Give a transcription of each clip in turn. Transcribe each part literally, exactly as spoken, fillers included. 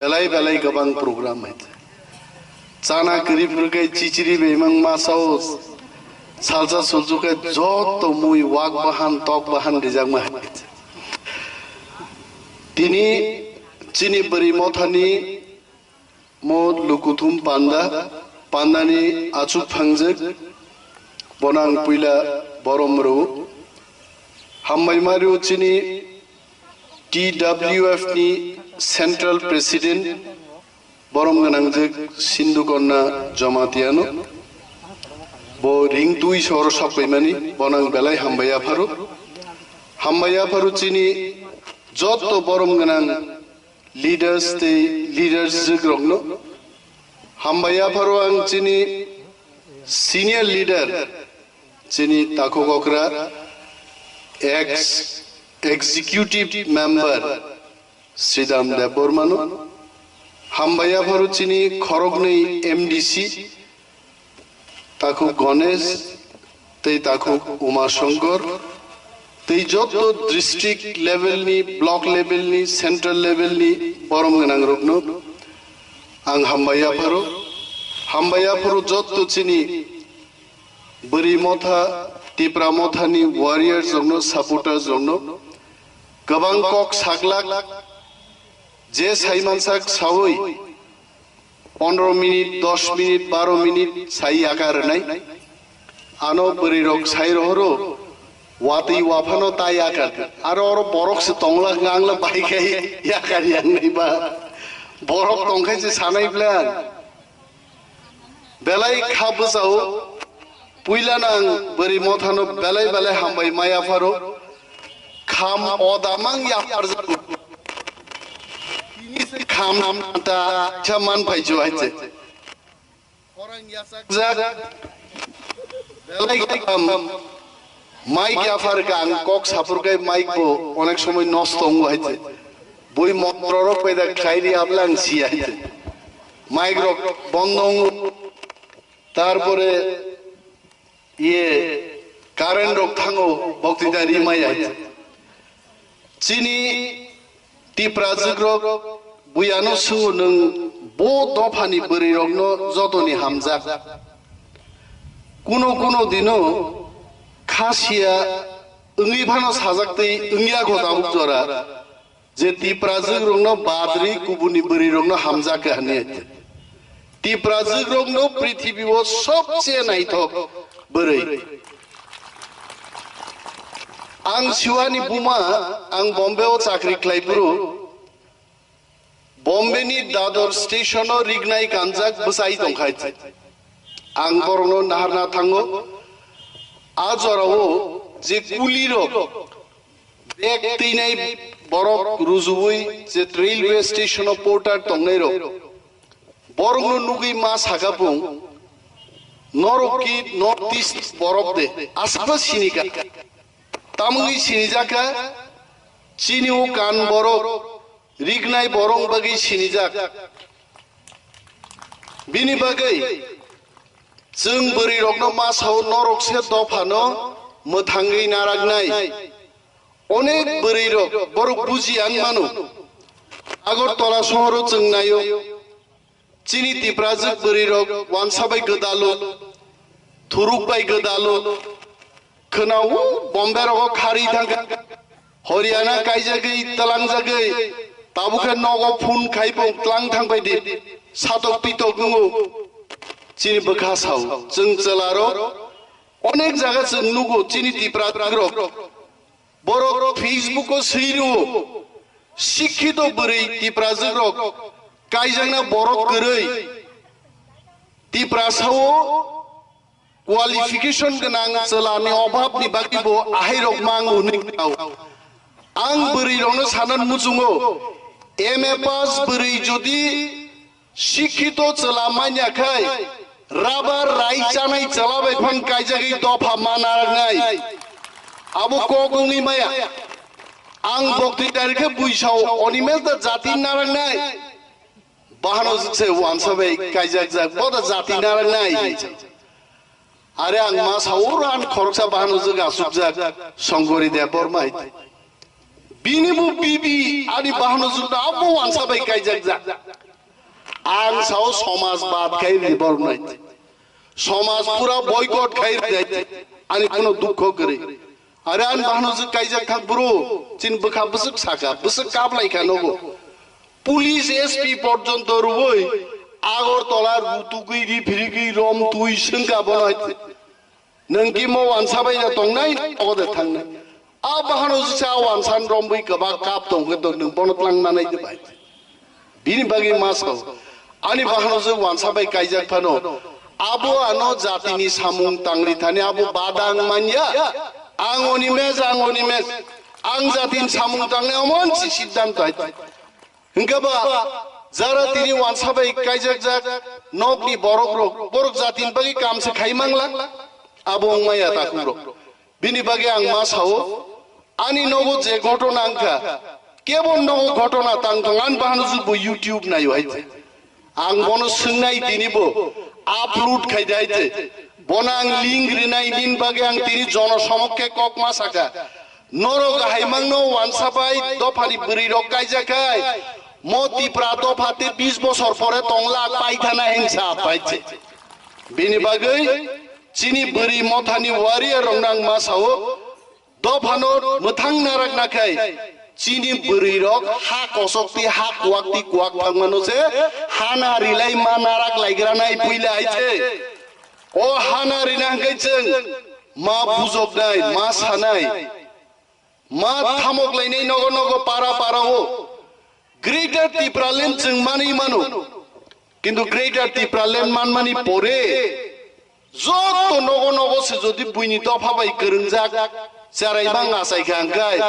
Belai belai gabang program hai. Chana kwrwi phuru khe chichiri bemang masao salsa sulsu khe joto mui wak bahan tok bahan rijakma hai. Tini chini bwrwi mothani mo lukuthum panda, pandani achuk phangjak, bonang puila borom rw. Hambai mario chini T W F ni Central President borom gwnangjak Sindhu Konna Jamatia no. Bo ring twi sor sokpaimani, bonang belai hambai apharo. Hambai apharo chini joto borom gwnang leaders tei leaders jwk rokno. Hambai apharo ang chini senior leader, chini takhuk okra, ex executive member Sridham Debbarma no. Hambai apharo chini khoroknwi M D C, takhuk Ganesh tei takhuk Uma Shankar tei joto district level ni, block level ni, central level ni borom gwnang rokno ang hambai apharo. Hambai apharo joto chini bwrwi motha, Tipra motha ni warriors rokno, supporters rokno. Kwbang kok saklak, je saimansak sawi, pondro minute, dos minute, baro minute sai yaka rwnai. Ano bwrwi rok sai rohoro, watwi waphano ta yaka. Aro oro borok se tongla hwnka, angla bai khai yaka yang nai ba. Borok tong khai se sanai bwle ang. Belai kha bwsao, puila nang bwrwi mothano belai belai hambai maya pharo, kham odamang yapar jago. Tini se kham ta cha man phai chu hai che. Orang yachak jak, belai kham. Mike yaphar kha ang kok saphur khe mike bo onek somoi nosto wngo hai se. Bui motor rok paida khlai ri abla ang si hai se. Mike rok bondo wngo. Tarpore iye current rok thango bokti da ri mai hai se. Chini Tipra jwkrok buyano swngo nwng bo dophani bwrwirokno jotoni hamjak. Kuno kuno dino kha siya wngwi phano sajak tei wngya kho tabuk jora je Tipra jwkrokno badri kubuni bwrwirokno hamjak kha hwnwi. Tipra jwkrokno prithibi o sobse naithok bwrwi. Ang siwani buma, ang Bombay o chakri khlai phuru, Bombay ni Dadar station o rignai kanjak bwsai tongkhai. Ang borokno naharna thango. A jorao je kuli rok bag twinai borok rujuwi je railway station o porter tongnai rok. Borokno nugwi ma saka bung, norok ki North East borok de, asaba sinika. Tamungwi sinijaka, chini o kan borok, rignai borok bagwi sinijak. Bini bagwi, chwng bwrwi rokno ma sao norok se dophano mwthangwi naraknai. Onek bwrwi rok borok buji ang mano. Agartala sohoro chwng naio. Chini Tiprajwk bwrwi rok wansa bai gwdalo, thuruk bai gwdalo, khwnao Bombay rogo khari thangkha, Haryana kaijagwi tlangjagwi, tabukhe nogo phone khai bo tlang thangbai di, satok pitok wngo. Chini bwkha sao, chwng chwla rok onek jaga chwng nugo chini Tiprajwk rok. Borok Facebook o swi rwo, sikhito bwrwi Tiprajwk rok kaijakna borok kwrwi. Tiprasa o qualification gwnang chwla ni obhab ni bagwi bo ahai rok mang hwnwi khao. Ang bwrwi rok no sanan muchungo, M A pass bwrwi jodi Sikhito chwla manya khai, rabar rai chanai chwla bai phang kaijagwi dopha ma naraknai. Abo kok wngwi maya. Ang bokti dari khe buisao Onimes da jati naraknai. Bahano se wansa bai kaijakjak, bo da jati naraknai. Are ang ma sao ran khoroksa bahano jwk asukjak Songkori Debbarma hai. Bini bo bibi ani bahano jukno abo wansa bai kaijak jak. Ang sao somaj bad khai ri borok nai. Somaj pura boycott khai ri ani kuno dukho kwrwi. Are ani bahano jwk kaijak thak bro, chin bwkha bwswk saka, bwswk kap lai kha nogo. Police S P porjonto rwui Agartala rutugwi ri phirigwi rom twi swngkha bono hai. Nwng kimo wansa bai da tongnai, ogo de thangnai. A bahano jisa wansan rombwi kwbak kap tong khe to nwng bono tlang manai de bai. Bini bagwi ma sao. Ani bahano je wansa bai kaijak phano. Abo ano jatini samung tangri thani abo badang manya. Ang oni mes, ang oni mes. Ang jatini samung tangnai omon si siddhanto hai. Hingke ba jara tini wansa bai kaijakjak nokni borokrok, borok jatini bagwi kamse khai mangla, abo wngmaya takhukrok. Bini bagwi ang ma sao, ani nogo je ghotona wngkha, kebo nogo ghotona tang tong, ani bahano jukbo YouTube naio hai te. Ang bono swngnai tini bo upload khai dai te. Bono ang link rinai, bini bagwi ang tini jono somokke kok ma saka. Norok haimangno wansa bai dophani bwrwi rok kaijak khai, mo Tipra dopha te bis bosor pore tongla paithana hingsa paite. Bini bagwi chini bwrwi mothani warrior rok nang ma sao, dophano mwthang narak nakhai chini bwrwi rok ha kosok ti ha kuwak ti kuwak thangmano se hana rilai ma narak laigra nai puila aite. O hana rina hingkai chwng ma bujoknai, ma sanai, ma thamok lainai nogo nogo para para o. Greater Tipraland chwng manwi mano. Kintu Greater Tipraland manmani pore joto nogo nogo se jodi buini dopha bai kwrwngjak charai mang achai kha hingkai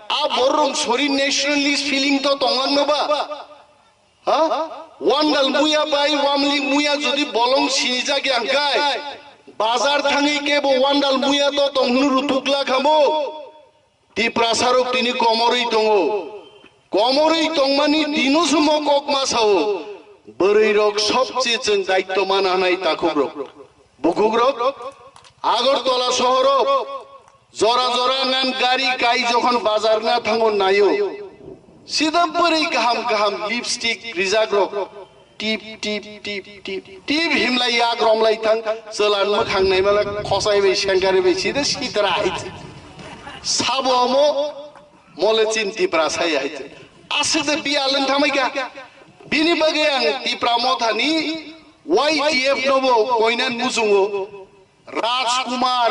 a borok sori nationalist feeling to tonglang no ba? Ha? Wandal muya bai wamli muya jodi bolong sinijak ya hingkai bazar thangwi kebo wandal muya to tong hwnwi rutukla khamo. Tiprasarok tini komorwi tongo. Komorwi tongmani dino sumo kok ma sao. Bwrwi rok sobche chwng daitto mana hanai takhuk rok. Bukhuk rok Agartala sohoro jora jora ngan gari kai jokhon bazar na thango nayo. Sida bwrwi kaham kaham lipstick rijak rok. Tip, tip, tip, tip, tip himlai yak romlai thang, chwlan mwkhang naimala khosai bai sengkari bai sida sitra hai. Sabo omo mole chin Tipra sai hai. Aswk de biyal wng thamai kha. Bini bagwi ang Tipra mothani Y T F nobo koinan muchungo. Rajkumar,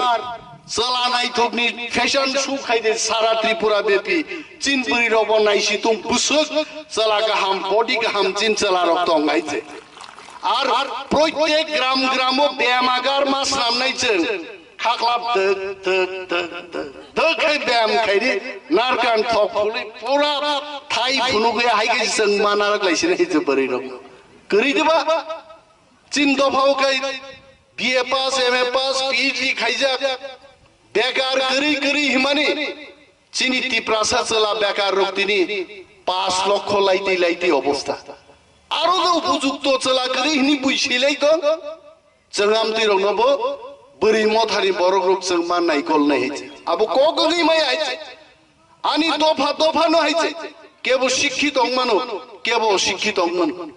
chwla naithokni fashion show khaide sara Tripura bepi, chin bwrwi rokbo naisitung bwswk, chwla kaham, body kaham chin chwla rok tong hai je. Ar proitek gram gramo bemagar ma swnamnai chwng, khaklap dwk, dwk, dwk, dwk, dwk khai bem khaidi, narkan thok phuli, pura thai phunugwi hai khe chwng ma narak laisini hai je bwrwi rok. Kwrwi diba? Chin dophao khai B A pass, M A pass, P H D khaijak. Bekar kwrwi kwrwi himani chini Tiprasa chwla bekar rok tini pash lokho laiti laiti obostha. Aro do upojukto chwla kwrwi hini bui silai tong. Chwng amtwi rokno bo bwrwi mothani borok rok chwng ma naikol nai hai. Abo kok wngwi maya hai. Ani dopha dopha no hai se, kebo sikkhi tong mano, kebo sikkhi tong mano.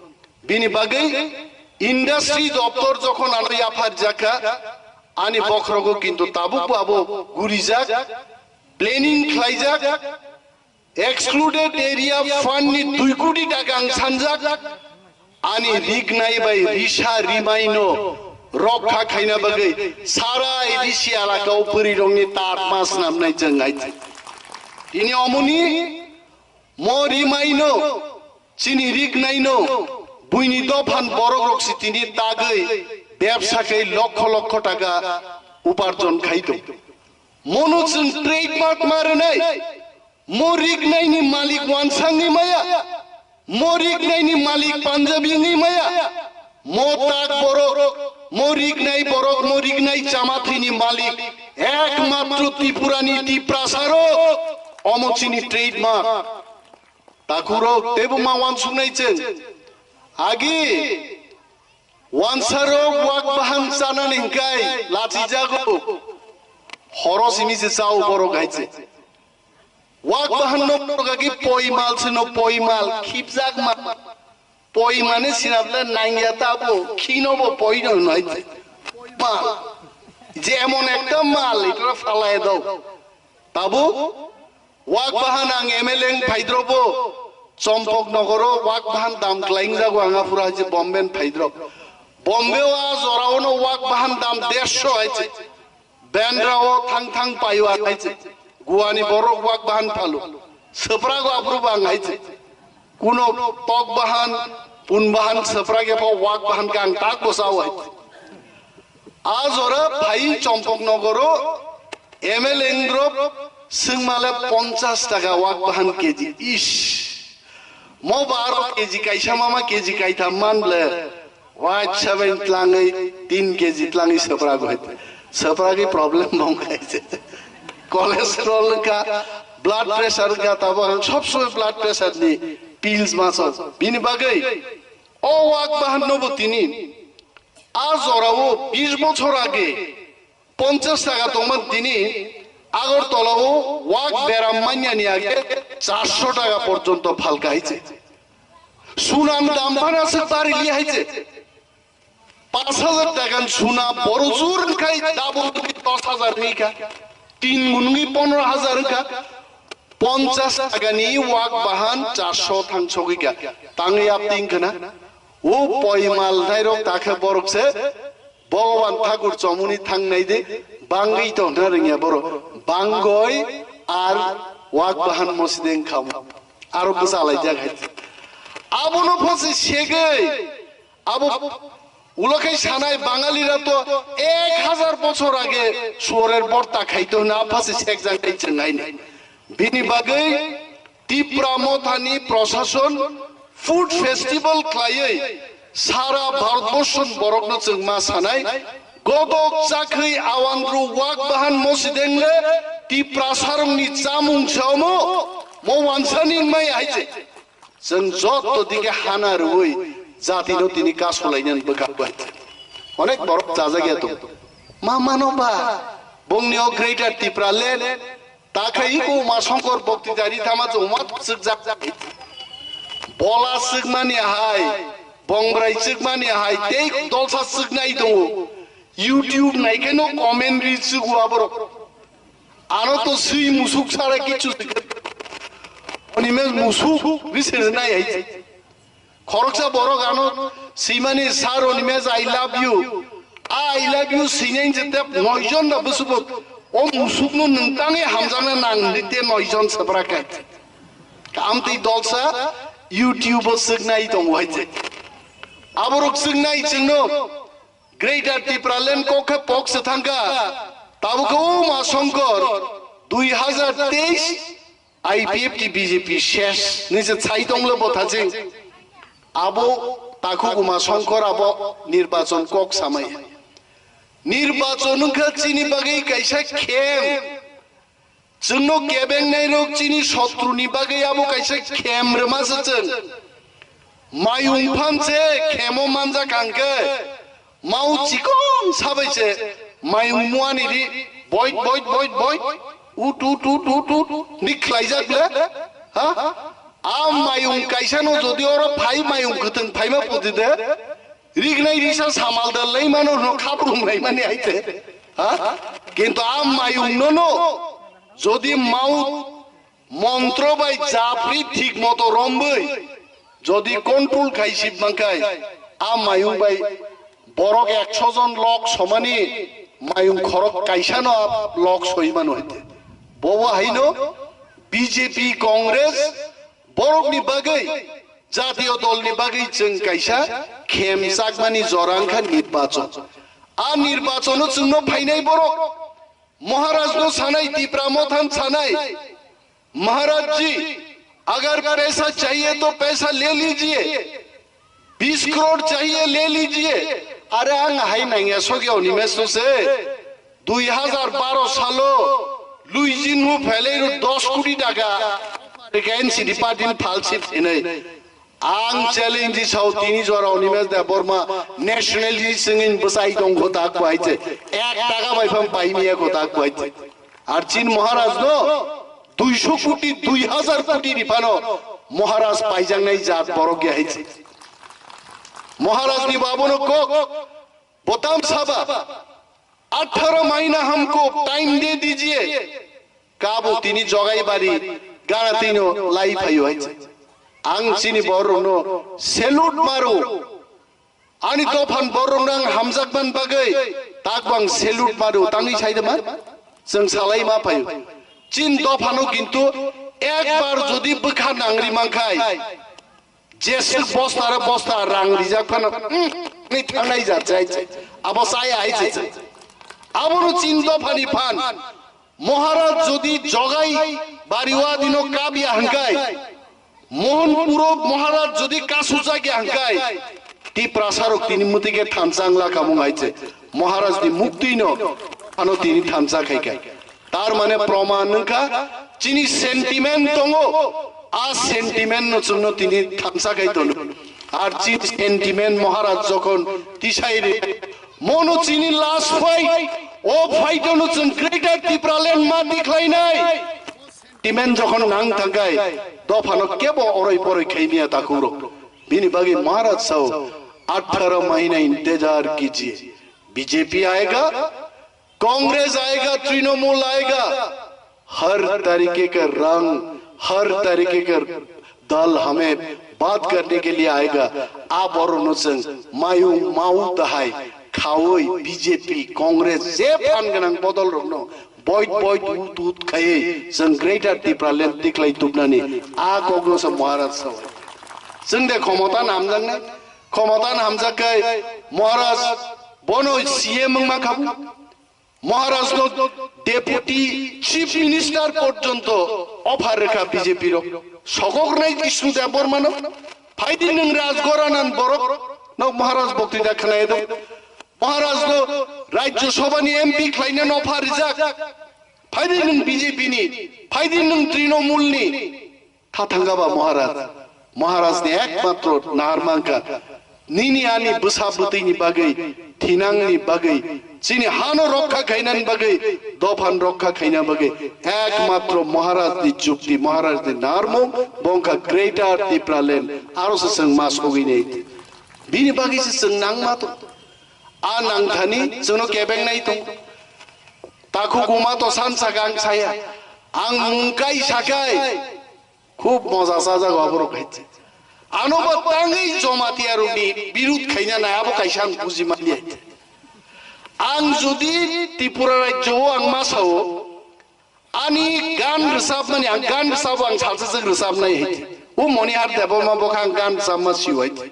Bini bagwi industry doptor jokhon ano yaphar jakha, ani bokhrogo kintu tabuk bo abo gurijak, planning khlaijak, excluded area fund ni dui koti taka ang sanjak, Ani rignai bai risa rimaino rokha khaina bagwi sara A D C elakao bwrwirokni tatma swnamnai chwng hai. Tini omoni mo rimaino chini rignaino buini dophan borokrok si tini tagwi bebsa khai lokho lokho taka uparjon khai tong. Mono chwng trademark ma rwnai. Mo rignai ni malik wansang ni maya, mo rignai ni malik Punjabi ni maya, mo tak borok, mo rignai borok, mo rignai chamathri ni malik, ekmatro Tripura ni Tiprasa rok, omo chini trademark. Takhurok, tebo ma wansuknai chwng. Agi, wansarok wak bahang chanani hingkai, lachijago. Horo simi se chao borok hai se. Wak bahan no poroga ki poimal sino poimal khipjak ma. Poimani sinable nangya tabo khino bo poino noi. Poimal. Jemon ekta mal itra falai do. Tabu wak bahan ang M L A phaidrobo Chompok nogoro wak bahan dam klaing jago anga pura je Bombay phaidrop. Bombay o a jora ono wak bahan dam dersho hai je. Bandra o thang thang payo ang hai je. Guani borok wak bahan phalu. Seprago aprubo ang hai je. Kuno tok bahan, pun bahan, seprage pho wak bahan kang tak bo sao hai je. A jora phai Chompok nogoro M L A wngdrop swngmale ponchas taka wak bahan K G. Ish. Mo ba aro K G kaisa mama K G kaitham man ble. Wak saben tlangwi tin K G tlangwi sepragwi. Sepragwi problem bong kaise. Cholesterol wngkha, blood pressure wngkha, tabo ang sob somoi blood pressure ni pills maso. Bini bagwi o wak bahan no bo tini. A jorao bis bochor age ponchas taka tongman tini Agartala o wak beram manyani age charso taka porjonto phalka hai je. Sunan dam phano aswk barili hai je. Panch hajar takan suna boro jur wngkhai double wngwi dos hajar wngkha. Tin gun wngwi pondro hajar wngkha. Ponchas takani wak bahan charso thang sogwi kha. Tangwi apting khna. O poimal nairok takhe borok se Bhogoban Thakur chomuni thangnai de bangwi tongna rwngya borok. Bangoi ar wak bahan mosideng khamo. Aro bwsa laijak hai. Abono phosi segwi abo ulo khai sanai Bangalira to ek hajar bochor age suorer borta khaito hwnwi aphasi sekjak hai chwng haino. Bini bagwi Tipra Mothani Prashason food festival khlaiwi sara Bharatborsoni borokno chwng ma sanai, godok chakhwi awandru wak bahan mosidengle Tiprasarokni chamung se omo, mo wansani wngmaya hai se. Chwng jotto dike hana rwui jatino tini kasulainani bwkha bai. Onek borok chajakya tongo. Ma mano ba, bongni o Greater Tipraland, ta khe iko Uma Shankar Bhakti Jari Thama chwngma chwkjak. Bola chwkmani hai, Bongbrai chwkmani hai, tei dolsa chwknai tongo. YouTube naikheno comment ri chwgo aborok. Ano to swi musuk sara kichu sikha. Oni mes musuk ri se nai hai. Khoroksa borok ano swimani, "Sir, oni mes I love you." A "I love you" swinai je tep noijon da busubo. O musukno nung tangwi hamjakna nang hwnwi te noijon swpra kai. Amtwi dolsa YouTube o swknai tongo hai je. Aborok swknai chwngno Greater Tipraland kok khe pok se thangkha. Tabuk khe o ma Songkor dui hazar teis I P F T B J P ses ni se chai tonglo bo thaching. Abo takhuk Uma Songkor abo nirbachon kok samai. Nirbachon wngkha chini bagwi kaisa khem. Chwngno kebengnai rok chini sotruni bagwi abo kaisa khem rwma se chwng. Mayung phan se khemo manjak hangkhe, mau chikon sabai se mayung muani ri boit, boit, boit, boit, ut, ut, ut, ut, ut, ni khlaijak le, ha? A mayung kaisa no jodi oro phai mayung kwthwng phaima pudi de, rignai risa samal da lai mano no khaprung lai mani aite, ha? Kintu a mayung no no jodi mau montro bai japri thik moto romboi jodi control khai sib mankai, a mayung bai borok ekso jon lok somani mayung khorok kaisa no a lok soi mano hite. Bobo haino B J P, Congress borokni bagwi, jatiyo dolni bagwi chwng kaisa khem chakmani jora wngkha nirbachon. A nirbachono chwngno phainai borok Maharaj no sanai, Tipra Mothan sanai, "महाराज जी, अगर पैसा चाहिए तो पैसा ले लीजिए, बीस करोड़ चाहिए ले लीजिए।" Are ang hai nangya sogya oni mesto se dui hazar baro salo Luijin mu phelai ru dos koti taka N C D party ni phalsi phinai. Ang challenge sao tini jora Animesh Debbarma nationalist singin bwsai tong kho tak bai che. Ek taka bai pham pai miya kho tak bai che. Ar chin Maharaj no Duisho koti, dui hazar koti ni phano Maharaj paijaknai jat borok ya hai se. Maharaj ni babono kok, botam saba, atharo mahina humko time de dijiye, kabo tini jogai bari gana tino lai phaio hai se. Ang chini borok no salute maro. Ani dophan borok nang hamjakman bagwi takbang salute maro tangwi saidama. Chwng salai ma phaio. Chin dophano kintu ekbar jodi bwkha nangri mankhai, jeswk bostare bosta rang rijak phano, hmm, ni thangnai jat jai se. Abo chaya hai se. Abono chin dophani phan. Maharaj jodi jogai bariwa dino kabya hwnkhe, Mohanpuro Maharaj jodi kasujak ya hwnkhe, Tiprasarok tini mwtwi khe thansa wng lakha mung hai se. Maharaj ni muktwi no ano tini thansa khai kha. Tar mane proman wngkha, chini sentiment tongo, a sentiment no chwngno tini thansa khai tono. Ar chini sentiment Maharaj jokhon tisai ri, mono chini last fight, o fight no chwng Greater Tipraland ma tikhlainai. Timen jokhon nang thangkai, dophano kebo oroi poroi khaimiya takhurok. Bini bagwi Maharaj sao, "अठारह महीना इंतजार कीजिए, बीजेपी आएगा, कांग्रेस आएगा, तृणमूल आएगा, हर तरीके का रंग, हर तरीके का दल हमें बात करने के लिए आएगा।" A borokno chwng mayung mau tahai khaui B J P, Congress je phan gwnang bodol rokno boit boit ut ut khaiwi chwng Greater Tipraland tikhlai tubnani a kokno se Maharaj sao. Chwng de khomota namjaknai, khomota namjak kai Maharaj bono C M wngma khabu. Maharaj no Deputy Chief Minister porjonto offer rwkha B J P rok. Sokoknai Bishnu Debbarma no. Phaidi nwng Rajgora nan borok no Maharaj boktwita khwnai do. Maharaj no Rajya Sabha ni M P khlaina no offer rijak. Phaidi nwng B J P ni, phaidi nwng Trinamool ni. Tha thangkha ba Maharaj? Maharaj ni ekmatro nar mankha, nini ani bwsa bwtwi ni bagwi, thinang ni bagwi, chini hano rokha khainani bagwi, dophan rokha khaina bagwi, ekmatro Maharaj ni jukti, Maharaj ni narmung, bongkha Greater Tipraland, aro se chwng ma sogwi nai. Bini bagwi se chwng nangma to. A nangthani chwngno kebeng nai tong. Takhu guma to san sagang saya. Ang mungkai sakai. Khub moja sajak o aborok hai se. Ano bo tangwi Jamatia rokni birud khaina nai abo kaisa ang buji mani hai se. Ang jodi Tripura rajyo o ang ma sao, ani gan rwchapmani, ang gan rwchap, ang salsa jwk rwchapnai hai se. O Monihar Debbarma bo kha ang gan rwchapma sio hai se.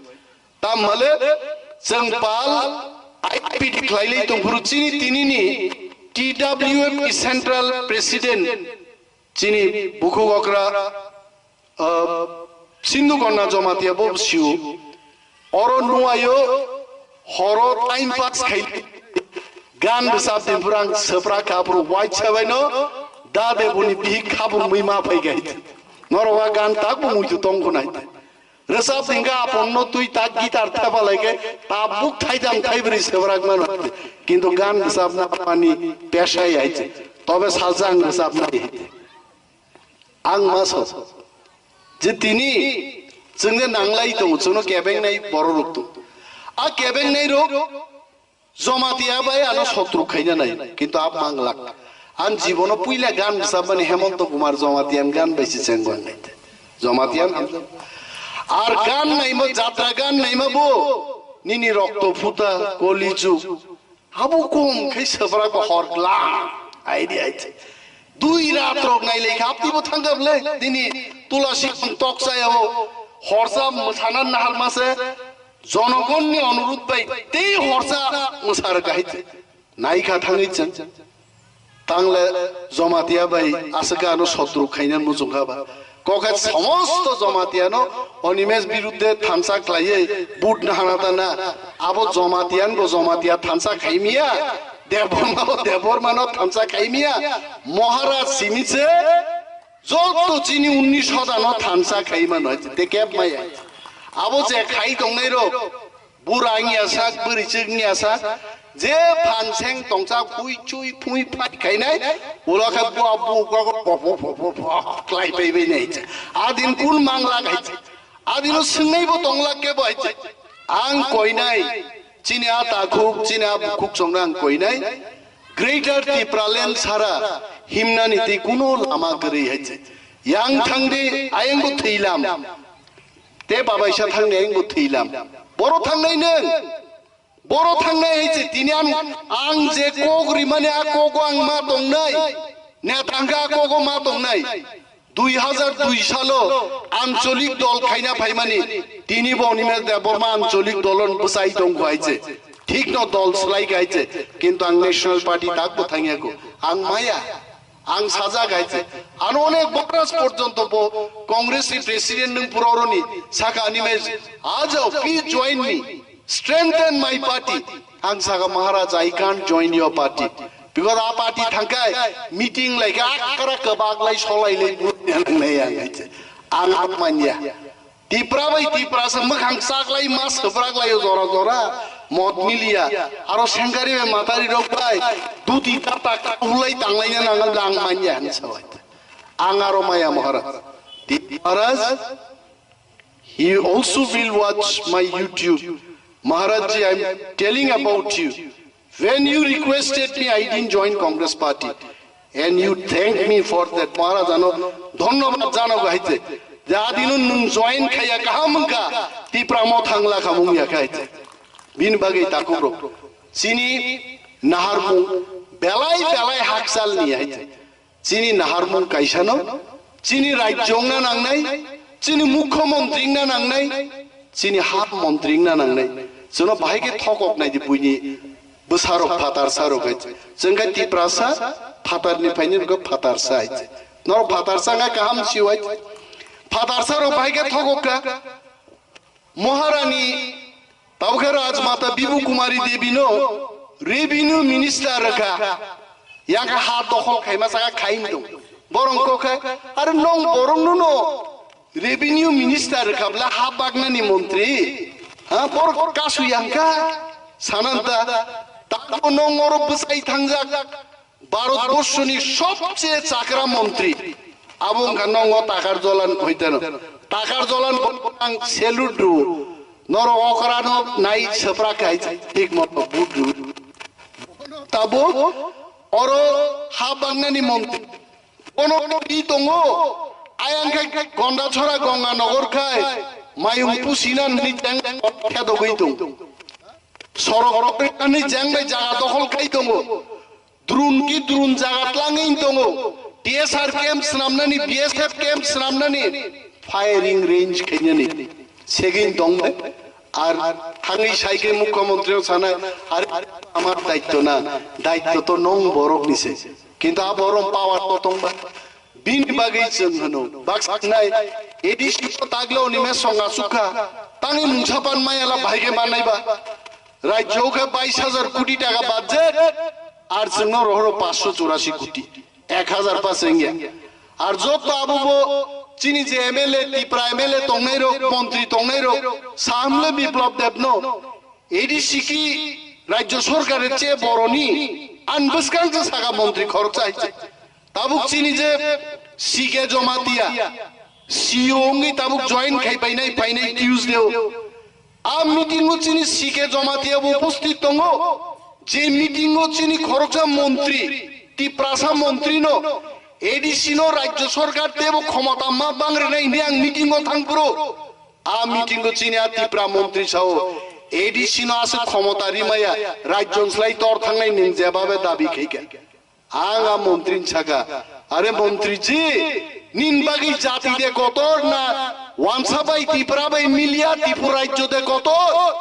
Tam male chwng pal I P D khlailai tongphuru chini tinini T W F ni Central President chini bukhuk okra, ah, Sindhu Konna Jamatia bo sio. Oro nuaio horo time pass khai gan rwchap din phuru ang swprak kha phuru waisa baino da de buni bihik kha phuru mui ma phai gai. Norok a gan tak bo muitu tong khunai. Rwchap din kha aponno twi tak guitar thepa lai khe tabuk thaitham thaibri swprak mano. Kintu gan rwchapna ani pesha hai se. Tobe sajang rwchapnai hai se. Ang ma sao je tini chwngno nanglai tongo, chwngno kebengnai borok rok tongo. A kebengnai rok Jamatia bai ano sotru khaina nai, kintu a manglak. Ang jibono puila gan rwchapmani Hemonto Kumar Jamatian gan bai se chengwang nai. Jamatian ar gan naima, jatra gan naima bo nini rokto phuta, koli jug. Abo kom khai swprak bo hor glam. Aidi, aidi. Dui rat rok nai lai kha, apni bo thangkha bole. Nini tulasi khum tok chaya o. Horsa mwsana nahal ma se. Jonogonni onurudh bai tei horsa mwsa rwkha hai se. Nai kha thangwi chwng. Tangle Jamatia bai aswk ano sotru khaina muchung kha ba. Kokhe somosto Jamatiano Animesh birudde thansa khlaiwi but nahana tana. Abo Jamatian bo Jamatia thansa khaimiya. Debbarma bo Debbarmano thansa khaimiya. Maharaj simi se joto chini unni sodano thansa khaima noi. Te kep maya. Abo je khai tongnai rok. Bura wngya sak, bwrwi chwk wngya sak. Je phanseng tongsa phui chui phui phai khainai, ulo khe bua bu ko ko po po po po po klai pai bai nai. Adin kun mangla khai. Adino swngnai bo tongla ke bo hai. Ang koinai, chini a takhuk, chini a bukhuk songra ang koinai. Greater Tipraland sara himnani tei kuno lama kwrwi hai. Yang thangdi, ayang bo thwilam. Te babaisa thangdi, ayang bo thwilam. Boro thangnai nwng. Boro thangnai hai se tini ang, ang je kok rimani a kogo ang ma tongnai. Neta hwnkha a kogo ma tongnai. Dui hajar dui salo ancholik dol khaina phaimani tini bo Animesh Debbarma ancholik dolon bwsai tongkho hai se. Thikno dol swlai kha hai se. Kintu ang National Party tak bo thangya ko. Ang maya. Ang sajak hai se. Ano onek boras porjonto bo Congress ni president nwng pura oroni saka Animesh, "Ajao, please join me. Strengthen my party." Ang saka, "Maharaj, I can't join your party." Because a party thangkai meeting lai kha akara kwbak lai solai lai buru nangnai ang hai se. Ang ang manya. Tipra bai Tipra se mwkhang chaklai ma swbrak lai jora jora mot miliya. Aro sengkari bai matari rok bai duti tata kaulai tanglai na nangal lang manya han sawai. Ang aro maya Maharaj. Maharaj, he also will watch my YouTube. Maharaj ji, I'm telling about you. When you requested me, I didn't join Congress party. And you thank me for that. Maharaj ano dhonnobad jano gaite. Jadino nung join khaya kaham wngkha, Tipra mo thangla khamung ya khaite. Bini bagwi takhuk rok. Chini naharmung belai belai hakchal ni haite. Chini naharmung kaisano, chini rajyo wngna nangnai, chini mukhyamantri wngna nangnai, chini ha mantri wngna nangnai. Chwngno bahai khe thokok nai di buini bwsarok, phatarsarok hai. Chwng khe Tiprasa, phatarni phaini rok phatarsa hai. Norok phatarsa wngkha kaham si hai. Phatarsarok bahai khe thokok kha. Maharani tabukhe Rajmata Bibu Kumari Devi no revenue minister rwkha. Yang khe ha dokhol khaima saka khaim dong. Borong kokhe, "Are nong borong no no revenue minister rwkha bla ha bagnani montri? Ha, borok kasu yang kha sananta. Tabo nong oro bwsai thangjak." Bharat borshoni sobcheye chakra montri abo wngkha nongo Takar Jolan hoiteno. Takar Jolan ang salute rw. Noro okrano nai swpra khai thik moto but rw. Tabo oro ha bangnani montri. Ono i tongo ayang khai Gondachora Ganga Nogor khai mayung pusina ni teng khe dogwi tong. Sorok ni jeng bai jaga dokhol khai tongo. Drone ki drone jaga tlangwi tongo. T S R camp swnamnani, B S F camp swnamnani, firing range khainani segin tong de. Ar thangwi sai khe mukhyamantri no sanai, "Are, amar daitto na, daitto to nong borok ni se." Kintu a borom power to tongba. Bini bagwi chwng hwno, baksa nai, A D C to taglo ni me songa sukha, tangwi mungsa pan maya la bahai khe mannai ba. Rajyo khe bais hajar koti taka budget, ar chwngno rohoro paanch sho churasi koti, ek hajar pa chwngya. Ar joto abo bo chini je M L A, Tipra M L A tongnai rok, montri tongnai rok, samle Biplab Deb no, A D C ki rajyo sorkar che boroni, an bwskang je saka montri khoroksa hai che. Tabuk chini je C K Jamatia, C E O wngwi tabuk join khai painai, painai Tuesday o. A meeting o chini C K Jamatia bo upasthit tongo. Je meeting o chini khoroksa montri, Tiprasa montri no, A D C no rajyo sorkar tebo khomota ma bang rwnai hwnwi ang meeting o thang phuru. A meeting o chini a Tipra montri sao, A D C no aswk khomota rimaya, rajyo slai tor thangnai nwng jebabe dabi khaikha. Ang a montri ni saka, "Are montri ji, nin bagwi jati de kotor na, wansa bai Tipra bai milia Tipra rajyo de kotor?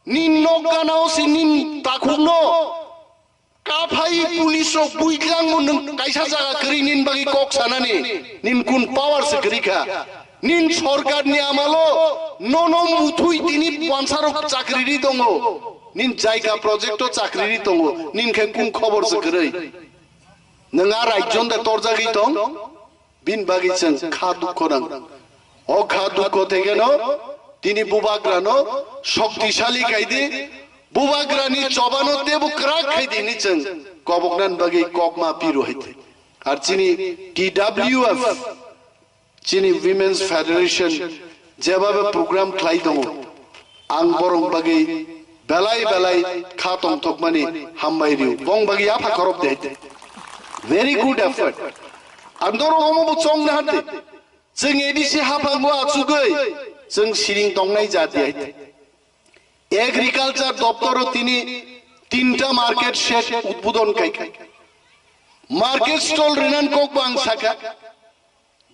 Nin nok gana o si nin takhuk no kaphai police rok buitlang mo nwng kaisa jaga kwrwi nin bagwi kok sanani, nin kun power se kwrwi kha?" Nin sorkar ni amalo nono muthwi tini wansarok chakri ri tongo. Nin jaika project o chakri ri tongo. Nin khe kun khobor se kwrwi? Nwng a rajyon de torjagwi tong? Bin bagwi chwng kha dukho nang. O kha dukho thekeno tini bubagrano shoktisali khaidi. Bubagrani chobano tebo kwrak khai dini chwng koboknan bagwi kokma piru hai te. Ar chini T W F, chini Women's Federation jebabe program khlai tongo, ang borong bagwi belai belai kha tongthokmani hambai riu. Bong bagwi yapha khorop de hai te. Very good effort. Andoro omo bo chong na hate. Chwng A D C haphango achugwi chwng siring tongnai jati hai te. Agriculture doptoro tini tinta market shed udbodon khaikha. Market stall rinan kok bang sakha.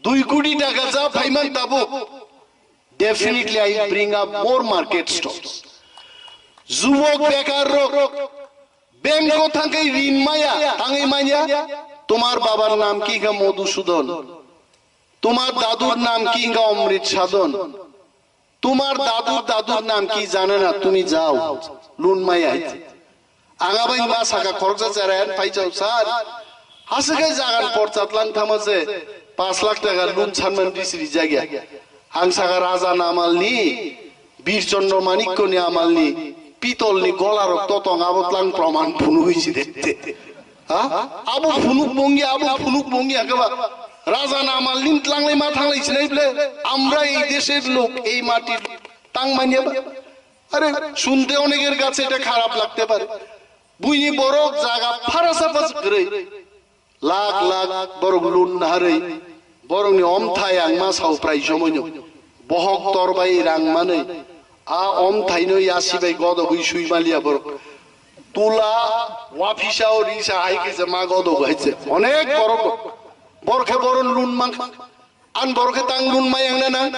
Dui koti taka ja phaiman tabuk. Definitely I will bring up more market stalls. Jubok bekar rok bank o thangkai rin maya tangwi manya. Tomar babar nam ki kha Madhusudan. Tomar dadur nam ki kha Amrit Sadhan. তোমার দাদুর দাদুর নাম কি জানে না, তুমি যাও, loan mai hai. Ang abai ma saka khoroksa cherayan phaichao sir. Hasikai jagan porchat lang thama se pas lakh taka loan sanman risri jagya. Ang saka raja namalni, Bir Chandra Manikkoni amalni, pitolni golarok totong abo tlang proman phunu hoi si dekte. Ha? Abo phunuk mongya, abo phunuk mongya kaba. Raja namal nin tlanglai ma thanglai sinai ble. Amra ei desher lok, ei matir tang manya ba. Are, sunte oneker kache eta kharap lagte pare. Buini borok jaga pharasa pas gre. Lak lak borok loan naharwi. Borokni omthai ang ma sao prai somoino. Bohok torbai rang manwi. A omthaino yasibai godogwi sui maliya borok. Tula, waphisao risa hai kisa ma godogo hai se. Onek borok. Borok khe boron loan mankha. An borok khe tang loan mayang na nang.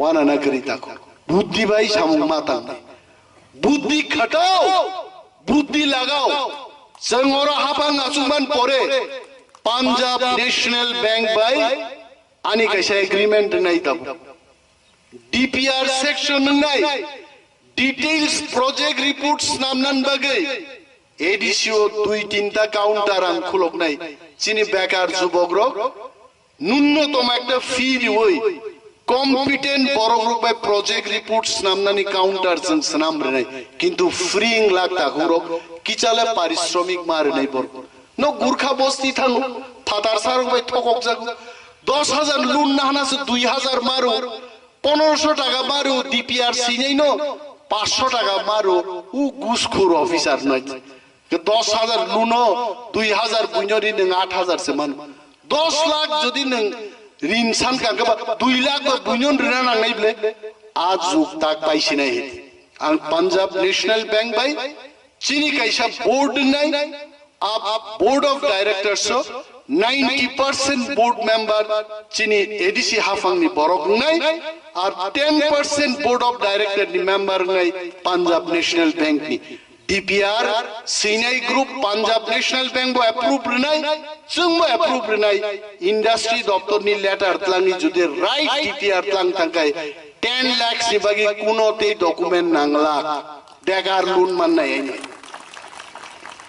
Wana na gri tako. Buddhi bai samung ma tang. Buddhi khatao. Buddhi lagao. Chwng oro hapang achukman pore Punjab National Bank bai ani kaisa agreement nai tabo. D P R section nwngnai details project report snamnan bagwi A D C o dui tinta counter ang khuloknai chini bekar jubokrok nunnotom ekta fee riwi competent borokrok bai project report snamnani counter chwng snam rwnai, kintu free wng lak takhukrok kichale parishromik ma rwnai borok. No Gurkha bosti thango, phatar sarok bai thokok jago. Dos hajar loan na hana se dui hajar maru, ponorosho taka maru D P R sinai no, paanch sho taka maru, u guskhur officer nai. Ke dos hajar loan o, dui hajar buino ri nung aat hajar se man. Dos lakh jodi nung rin san ka ke ba, dui lakh ba buino rina nang nai ble, a juk tak pai sinai he. Ang Punjab National Bank bai, chini kaisa board nai, a board of directors o ninety percent board member chini A D C hafang ni borok nai, ar ten percent board of director ni member nai Punjab National Bank ni. D P R, Sinai Group, Punjab National Bank bo approve rinai, chwng bo approve rinai, industry doptor ni letter tlang ni jodi right D P R tlang tangkai, ten lakhs ni bagi kuno tei document nangla, begar loan mannai aini.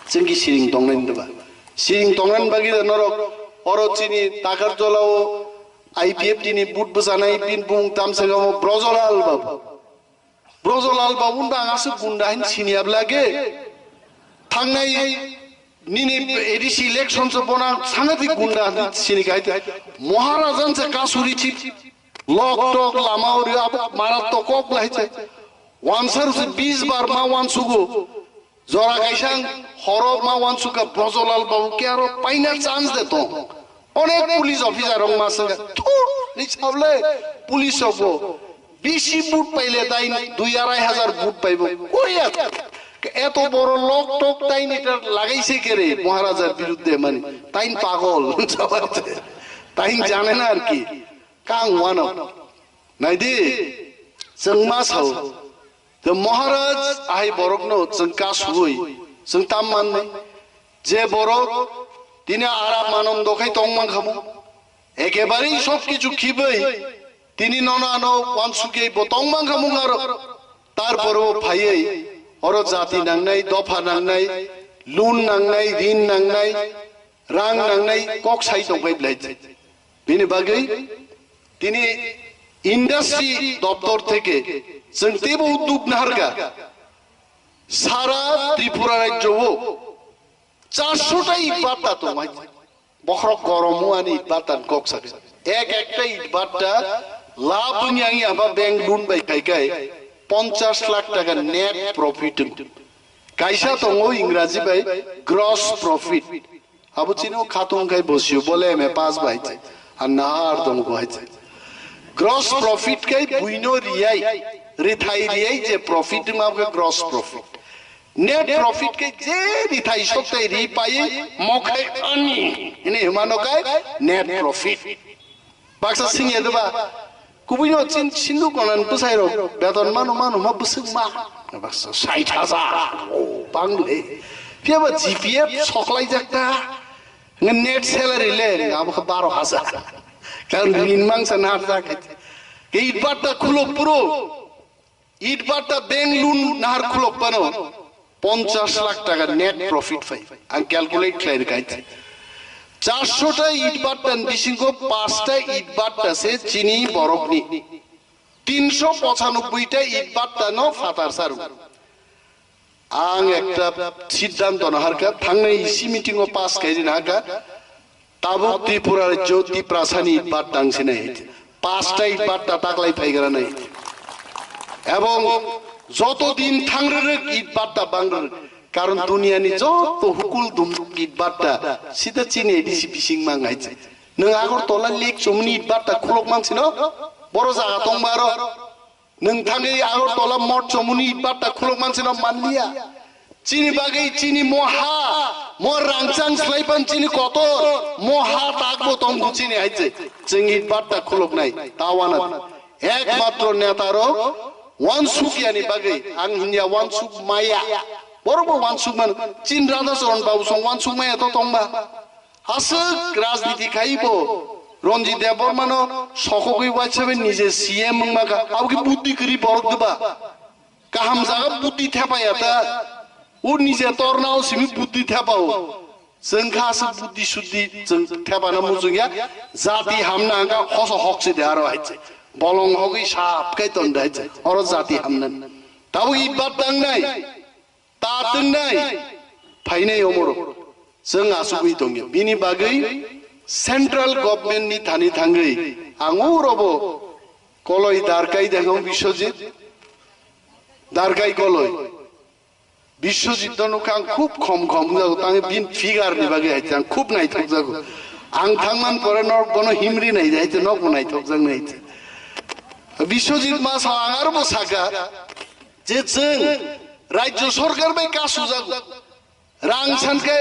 Chwng ki siring tongnai ni ba. Siring tongnai ni bagi da norok, oro chini Takarjala o I P F T ni boot bwchanai bini bumung tamswk amo Brojolal Babu. Brojolal Babu da ang aswk gunda hin siniya blage. Thangnai nini A D C election so bona sangati gunda hin sini kai. Maharajan se kasuri chip. Lok tok lama ori abo mara tokok lai se. Wansar se bis bar ma wansugo. Jora kaisa ang horo ma wansukha Brojolal Babu ke aro paina chance de tong. Onek police officer rok ma sangkha, "Thur, ni sable police rok bo bisi boot paile tai dui arai hajar boot paibo." Koya, eto boro lok tok tai ni ta lagai se kere Maharajar biruddhe mani. Tain pagol, tain jane na ar ki. Kang wano. Naidi, chwng ma sao. Te Maharaj ahai borokno chwng ka suwi, chwng tam manni. Je borok tini aram manom dokhai tong mankhamu. Ekebare sob kichu khibai tini nono ano wansukei bo tong mankhamu ngaro. Tarpore bo phaiwi oro jati nangnai, dopha nangnai, loan nangnai, rin nangnai, rang nangnai kok sai tongkhai blai. Bini bagwi tini industry doptor theke chwng teibo uddog naharkha. Sara Tripura rajyo o charshota it batta tongo hai. Bokhorok gorom wngmani it batta ni kok sakha. Ek ekta it batta lab wngya wngya ba bank loan bai khai khai ponchash lakh taka net profit wng. Kaisa tongo Ingraji bai gross profit. Abo chini o khatung khai bosio bole M A pass bai chai. An nahar dong bo hai chai. Gross profit khai buino riyai, rithai riyai je profit ma khe gross profit. Net profit khai je rithai soktai ri pai mo khai ani. Ini himano khai net profit. Baksa singya deba. Kubui no chin sindu konan bwsai rok beton mano mano ma bwswk ma. Baksa sait hajar. O bang le. Phiya ba G P F soklai jak ta. Nge net salary le nga bo baro hajar. Kan rin mang sa nar jak. Ke it batta khulok puro. It batta bank loan nahar khulok pano ponchash lakh taka net profit phai. Ang calculate khlai rwkha. Charshota it batta ni bisingo pasta it batta se chini borokni. Tinsho pochanobboi ta it batta no phatar saru. Ang ekta siddhanto naharkha, thangnai isi meeting o pass khairi naharkha, tabuk Tripura rajyo Tiprasani it batta wngsinai, pasta it batta taklai phaigra nai. Ebong joto din thangrwrwk it batta bangrwrwk, karon duniyani joto hukul dum it batta sida chini A D C bising mang hai. Nwng Agartala lake chomoni it batta khulok mansino, boro jaga tongma aro. Nwng thangwi Agartala mot chomoni batta khulok mansino manliya. Chini bagwi chini mo ha, mo rangchang slaipan chini kotor, mo ha takbo tongbo chini hai je. Chwngni batta khuloknai tawana. Ekmatro neta rok wansuk yani bagwi ang hinya wansuk maya. Borok bo wansuk man chin Radha Charan Babu song wansuk maya to tongba. Aswk rajniti khai bo Ranjit Debbarmano sokogwi waisa bai nije C M wngma kha, abo khe buddhi kwrwi borok dwba. Kaham jaga buddhi thepa ya ta. O nije tornao simi buddhi thepa o. Chwng kha aswk buddhi suddhi chwng thepana muchung ya. Jati hamna hwnkha hoso hok se de aro hai se. Bolong hogwi sap kai ton de hai se. Oro jati hamna. Tabuk ibat tangnai. Ta twngnai phainai omorok chwng asugwi tongya. Bini bagwi central government ni thani thangwi ang orobo koloi darkai dengong Biswajit, darkai koloi. Biswajit no nukha ang khub khom khom wngjago, tangwi bin figure ni bagwi hai ang khub naithok jago. Ang thangman pore nok bono himri nai hai, nok bo naithok jak nai. Biswajit ma sa ang aro bo saka, je chwng rajyo sorkar bai kasu jago. Rang san khe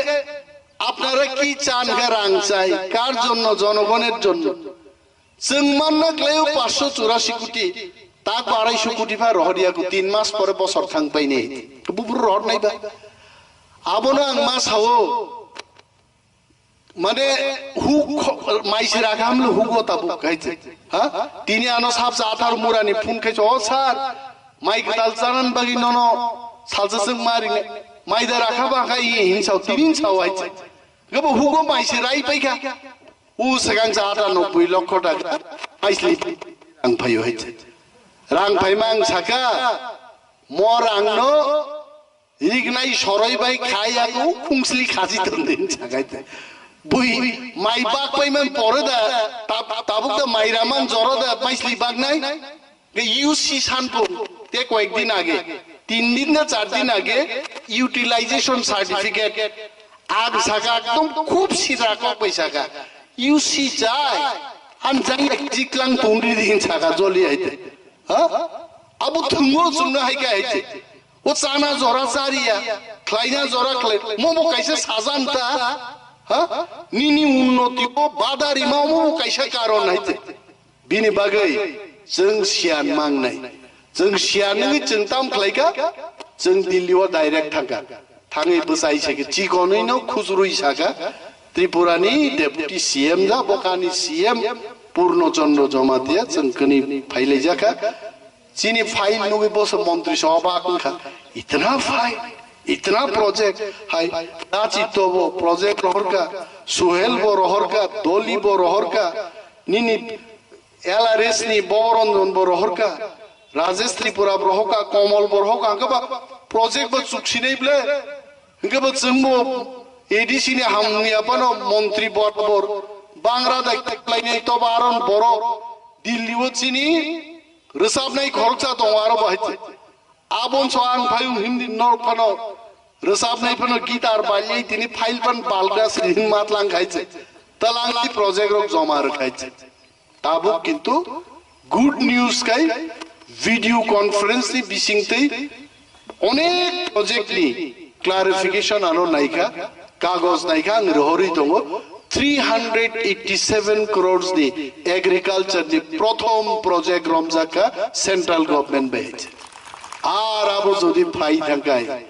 apnara ki chan khe rang chai, kar jonno, jonogoner jonno. Chwng manna khlaio paanch sho churashi koti, tak bo arai sho koti pha rohor ya ko, tin mas pore bosor thang paini. Bubur rohor nai ba. Abono ang ma sao. Mane huk kho-, mai sira khamle hugo tabuk kaise. Ha? Tini ano sabsa athar murani phone kaise, "O sir, mai kwtal chanan bagwi nono salsa sung mari ne. Mai da rakha ba kha i hinsao, tinin sao aise." Gabo hugo mai sirai paikha. U segang sa athar nobboi lokho taka. Maisli rang phaio aise. Rang phaima ang saka, "Mo rangno Rignai soroi bai khai aku khungsli khaji tongdin sakai te. Bui mai bak pai man pore da, tab-, tabuk da mai raman joro da maisli bak nai. Ge U C sanpung te koyek din age, tin din na char din age utilization certificate. Ang saka ekdom khub sira kok bai saka. U C chai, an jang ek jiklang tungri din saka joli aite. Ha? Abo thwngmo chwngno hai khe hai se. O chana jora chariya, khlaina jora khlai. Mobo kaisa sajan ta. Ha? Nini unnoti o badari ma mobo kaisa karon hai se. Bini bagwi chwng siyan mangnai. Chwng siyan nwi chwng tam khlai kha, chwng Delhi o direct thang kha. Thangwi bwchai se khe chikonwi no khujurwi saka, Tripura ni Deputy C M ja, bokani C M Purno Chandra Jamatia chwng kwnwi phailaijak kha. Chini file nugwi boso montri so obak wngkha. Itna file, itna project, hai, Dachi Tobo project rohorka, Suhel bo rohorka, Doli bo rohorka, nini L R S ni Boboranjan bo rohorka, Rajesh Tripura bo rohorka, Komol bo rohorka, hwnkhe ba Project bo chuksinai ble, hingke bo chwngbo A D C ni hamya phano montri borabor bangra dai khlainai toba aron borok Delhi o chini rwchapnai khoroksa tongo aro bo hai. Abon so ang phayung hindi norok phano rwchapnai phano guitar bailai tini file phan balga sri hin matlang khai se. Talang ni project rok joma rwkhai se. Tabuk kintu good news khai video conference ni bising tei onek project ni clarification ano naikha, kagoj naikha ang rohorwi tongo three hundred eighty seven crores ni agriculture ni prothom project romjakha central government bai. Ar abo jodi phai thangkai,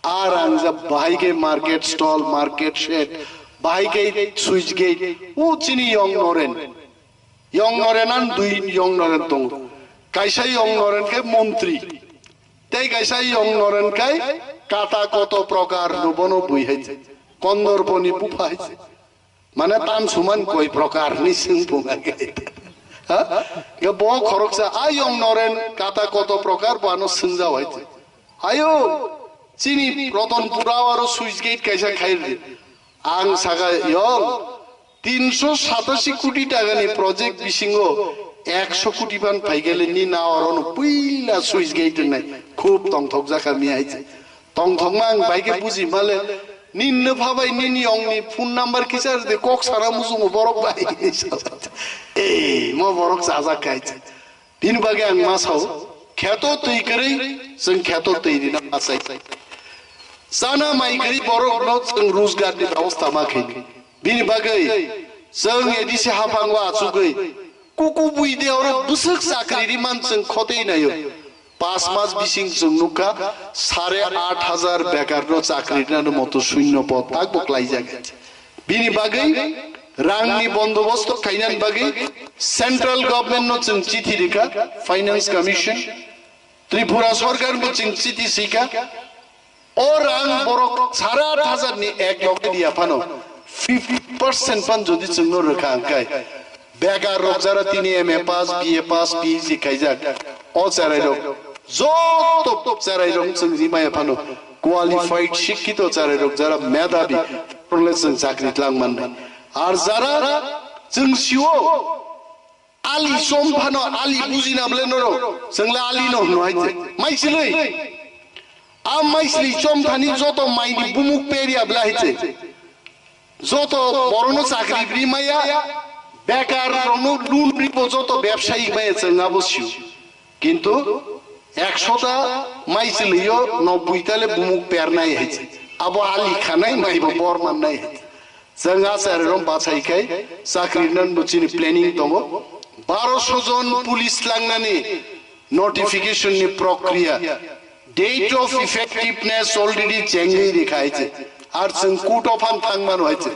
ar ang ja bahai ke market stall, market shed, bahai ke switch gate, o chini yong noren. Yong noren an dui yong noren tongo. Kaisa yong noren ke montri. Tei kaisa yong noren kai kata koto prokar no bono bui hai. Kondor boni bupha hai. Mane tam suman koi prokar ni sing punga ke. Ha? Ge bo khoroksa a yong noren kata koto prokar bo ano singja hai. Ayo, chini Rotonpura aro switch gate kaisa khairdi. Ang saka yong, tinsho satashi koti taka ni project bisingo ekso koti phan phaigele ni na orono puila switch gate nai. Khub tongthok jaka mi hai. Tongthokma ang bai khe buji male, ninno phabai nini yongni phone number kisa de kok sana musungo borok bai. Eh, mo borok sajak kai. Bini bagwi ang ma sao, kheto twi kwrwi, chwng kheto twi rina ma sai. Chana mai kwrwi borokno chwng rojgarni bebosta ma khaini. Bini bagwi chwng A D C haphango achugwi kuku bui de oro bwswk chakri ri man chwng khotwi naio. Pas mas bising chwng nukha sare aat hajar bekarno chakri rinani moto shunyo pod takbo klaijak. Bini bagwi rangni bondobosto khainani bagwi central government no chwng chithi rikha, Finance Commission, Tripura sorkar bo chwng chithi sika, o rang borok sara hajar ni ek loge dia phano fifty percent phan jodi chwngno rwkha hwnkhe, bekar rok jara tini M A pass, B A pass, P H D khaijak, o cherai rok joto cherai rok chwng rimaya phano qualified, shikkito cherai rok jara medhabi, le chwng chakri tlang mannai. Ar jara chwng sio ali chom phano ali bujina bole norok, chwng le ali no hwno hai che. Maisilwi. A maisli chom thani joto maini bumuk peria bla hai che. Joto borono chakri bri maya, bekar rokno loan ribo joto bebsayi maya chwng abo sio. Kintu ekshota maisliyo nobboi tale bumuk pernai hai che. Abo ali khanai maibo bor mannai hai che. Chwng a chari rok bachai khai chakri nan bo chini planning tongo. Baroso jon police langnani notification ni prokriya, date of effectiveness already chengwi rikha hai che. Ar chwng court o phan thang mano hai che.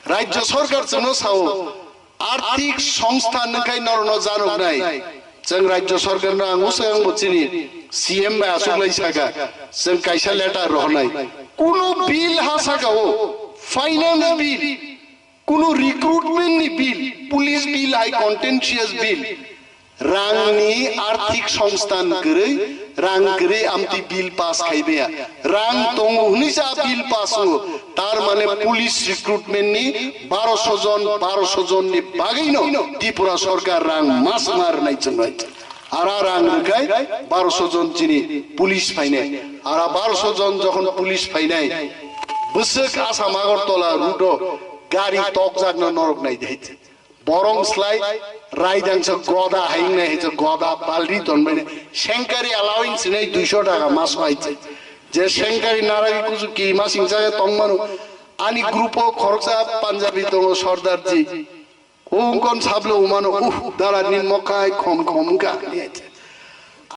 Rajya sorkar chwngno sao, arthik songsthan wngkhai norokno janoknai. Chwng Rajya sorkarno ang usai ang bo chini C M bai aswk lai saka, chwng kaisa letter rohornai. Kuno bill ha saka o, finance bill, kuno recruitment ni bill, police bill hai contentious bill. Rangni arthik songsthan kwrwi, rang kwrwi amtwi bill pass khai baya. Rang tongo hwnwi se a bill pass wngo. Tar mane police recruitment ni baroso jon, baroso jon ni bagwino Tripura sorkar rang mas ma rwnai chwngnai. Ara rang rwkhai baroso jon chini police phainai. Ara baroso jon jokhon police phainai, bwswk Assam Agartala route o gari tokjakno norok nai de. Borong slai raidangsa goda haingnai hai goda balri tonbaini. Sengkari allowance sinai duiso taka mas hai. Je sengkari naragi kusu ki masing jaga tongmanu. Ani group o khoroksa Punjabi tongo Sordarji. Ungkon sablo umano uh dara ni mokai khom khom ka.